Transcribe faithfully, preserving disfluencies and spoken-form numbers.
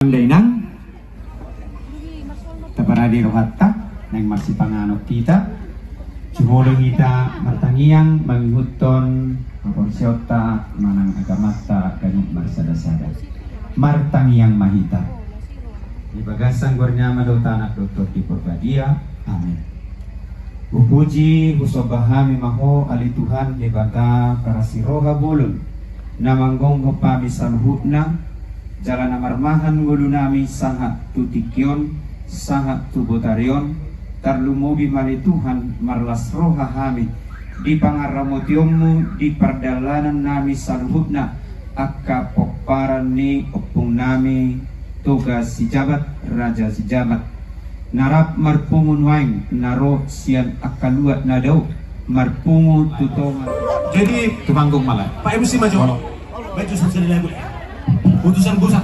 Dainang, taparade rohanta, naeng marsipanganon hita. Jumolo hita martangiang mangihuthon haporseaonta manang agamanta ganup marsadasada. Martangiang ma hita. Di bagasan goar ni Ama dohot Anak dohot Tondi Porbadia. Amin. Hupuji, husomba hami ma Ho, ale Tuhan Debata parasi roha bolon, na manggonggom hami saluhutna, jala na marmahan ngolunami sahat tu tingki on, sahat tu botari on. Tarlumobi ma ale Tuhan, marlas roha hami di pangaramotionMu di pardalanannami saluhutna, angka pomparan ni ompungnami Toga Sijabat, Raja Sijabat, na rap marpungu nuaeng, na ro sian angka luat na dao, marpungu tu tonga. Jadi, Tumanggung ma lae. Pak M C maju. Molo. Maju satu kali lagu. Putusan pusat.